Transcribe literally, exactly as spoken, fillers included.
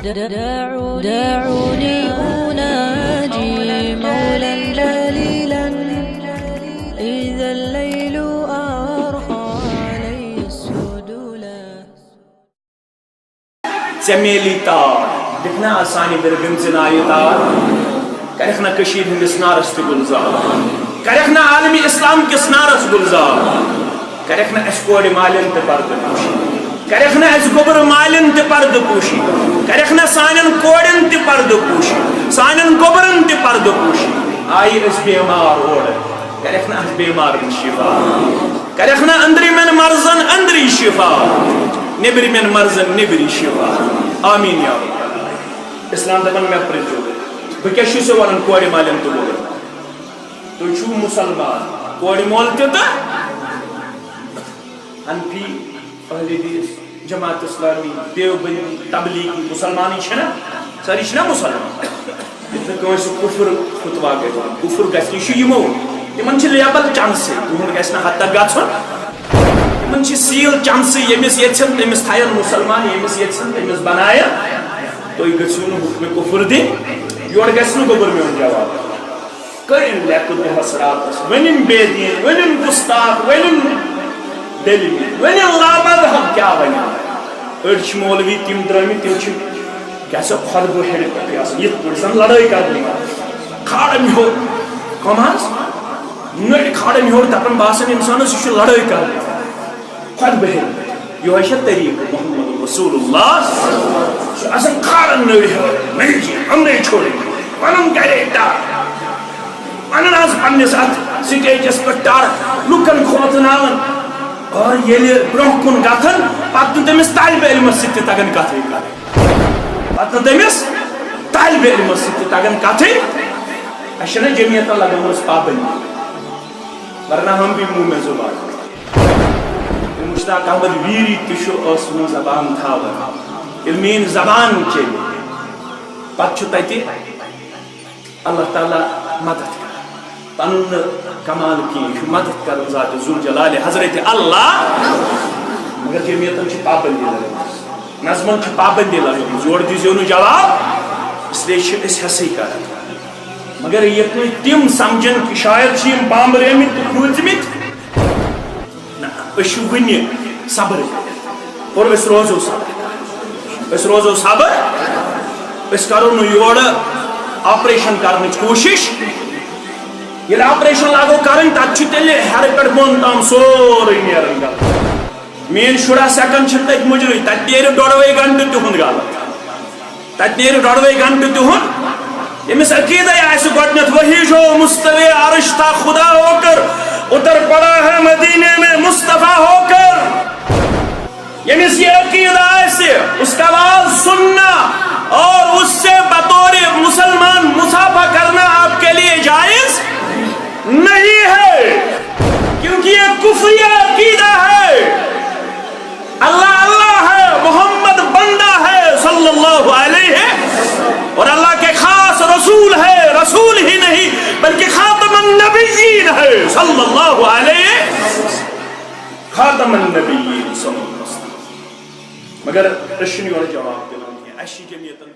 دعوني أناجي مولا جليلا إذا الليل أرخى علي السدولا. ژےٚ میلی تار، دِکھ نا آز سانہِ بِرٕ گٔمژِ نایہِ تار۔ کَرٮ۪کھ نا کٔشیٖرِ ہٕنٛدِس نارس تہِ گُلزار، کَرٮ۪کھ نا عالمِ اسلام کِس نارس گُلزار، کَرٮ۪کھ نا اَسہِ کورِ مالٮ۪ن تہِ پردٕ پوشی، کَرٮ۪کھ نا اَسہِ گوٚبرٕ مالٮ۪ن تہِ پردٕ پوشی، کَرٮ۪کھ نا سانٮ۪ن کورٮ۪ن تہِ پردٕ پوشی، سانٮ۪ن گوٚبرن تہِ پردٕ پوشی۔ آیہِ أسۍ بیمار اورٕ، کَرٮ۪کھ نا اَسہِ بیمارن شفا، کَرٮ۪کھ نا أنٛدرِمٮ۪ن مرضن أنٛدری شفا، نیٚبرِمٮ۪ن مرضن نیٚبری شفا۔ آمیٖن یا رب۔ اسلام دَپان، مےٚ پرٛژھِو، بہٕ کیٛاہ چھُسو وَنان کورِ مالٮ۪ن تہٕ گوٚبرن؟ تُہۍ چھِو مُسلمان، کورِ مول تہِ تہٕ حنفی، اہل حدیث، جماعت اسلامی، دیوبندی، تبلیغی، مُسلمانٕے چھِنہ؟ سٲری چھِنہ مُسلمان؟ یُتھ نہٕ کٲنٛسہِ کُفر فتوا گژھِ، کُفر گژھِ، یہِ چھُ یِمو، تِمن چھِ لیبل چانسٕے، تُہُنٛد گژھِ نہٕ حد تک گژھُن۔ تِمن چھِ سیٖل چانسٕے، ییٚمِس ییٚژھن تٔمِس تھاین مُسلمان، ییٚمِس ییٚژھن تٔمِس بناین۔ تُہۍ گٔژھِو نہٕ حُکمِ کُفر دِنۍ، یورٕ گژھِ نہٕ گوٚبُر میون جواب۔ کٔرِن لیٚکہٕ دۄہس راتس، ؤنِن بے دین، ؤنِن گُستاخ، ؤنِن دٔلیٖل، ؤنِن لامذہب کیٛاہ ونن۔ أڑۍ چھِ مولوی تِم درٲمٕتۍ، تِم چھِ کیٛاہ سا خۄطبہٕ ہیٚرِ پٮ۪ٹھٕے آسان، یِتھ پٲٹھۍ زن لڑٲے کرنہِ یِوان۔ کھالن ہیوٚر، کم حظ؟ نٔرۍ کھالن ہیوٚر، دپان باسان انسانس یہِ چھُ لڑٲے کران۔ خۄطبہٕ ہیٚرِ پٮ۪ٹھ۔ یِہوٚے چھا طریٖقہٕ محمد رسول اللہ؟ سُہ آسان کھالن نٔرۍ ہیوٚر، نہیں جی، ہم نہیں چھوڑیں گے۔ پنُن گرے ٹر۔ پنُن حظ پننِس اتھ سٹیجس پٮ۪ٹھ ٹر، لُکن کھوژناوان۔ اور ییٚلہِ برونٛہہ کُن گژھن، پتہٕ نہٕ تٔمِس طالبہِ علمس سۭتۍ تہِ تگان کتھٕے کرٕنۍ۔ پتہٕ نہٕ تٔمِس طالبہِ علمس سۭتۍ تہِ تگان کتھٕے۔ اسہِ چھنہ جمعیتن لگٲمٕژ پابندی، ورنہ ہم بھی منہ میں زبان۔ مشتاق احمد ویری تہِ چھُ ٲسہٕ منٛز زبان تھاوان۔ ییٚلہِ میٲنۍ زبان چلہِ، پتہٕ چھُ تتہِ اللہ تعالیٰ مدد کران۔ پنُن نہٕ کمال کینٛہہ، یہِ چھُ مدد کران ذات ذوالجلال حضرت اللہ۔ مگر جمعیتن چھِ پابندی لگٲومٕژ، نظمن چھِ پابندی لگٲومٕژ، یورٕ دیٖزیو نہٕ جواب، اس لیے چھِ أسۍ ہٮ۪سٕے کران۔ مگر یتھ نہٕ تِم سمجھن کہِ شاید چھِ یِم بامبریمٕتۍ تہٕ کھوٗژمٕتۍ، نہ، أسۍ چھِ وُنہِ صبر۔ اور أسۍ روزو صبر۔ أسۍ روزو صبر۔ أسۍ کرو نہٕ یورٕ آپریشن کرنٕچ کوٗشش۔ ییٚلہِ آپریشن لاگو کرٕنۍ، تتہِ چھُ تیٚلہِ ہیرٕ پٮ۪ٹھ بۄن تام سورُے نیران غلط۔ میٲنۍ شُراہ سیکنڈ چھِ تٔتھۍ مُجرٕے، تتہِ نیرِ ڈۄڈوے گنٹہٕ تِہُنٛد غلط۔ تتہِ نیرِ ڈۄڈوے گنٹہٕ تِہُنٛد۔ ییٚمِس عقیٖدے آسہِ گۄڈٕنٮ۪تھ وحی جو مستوی عرش تھا خدا ہو کر اتر پڑا ہے مدینے میں مصطفیٰ ہو کر۔ ییٚمِس یہِ عقیدٕ آسہِ، اس کا آواز سننا اور اس سے بطور مسلمان مصافحہ کرنا آپ کے لیے جائز نہیں ہے، کیونکہ یہ کفری عقیدہ ہے۔ اللہ اللہ ہے، محمد بندہ ہے صلی اللہ علیہ، اور اللہ کے خاص رسول ہے، رسول ہی نہیں بلکہ خاتم النبیین ہے صلی اللہ علیہ، خاتم النبیین صلی اللہ علیہ وسلم۔ مگر أسۍ چھِنہٕ یورٕ جواب دِوان کینٛہہ۔ اَسہِ چھِ جمعیتن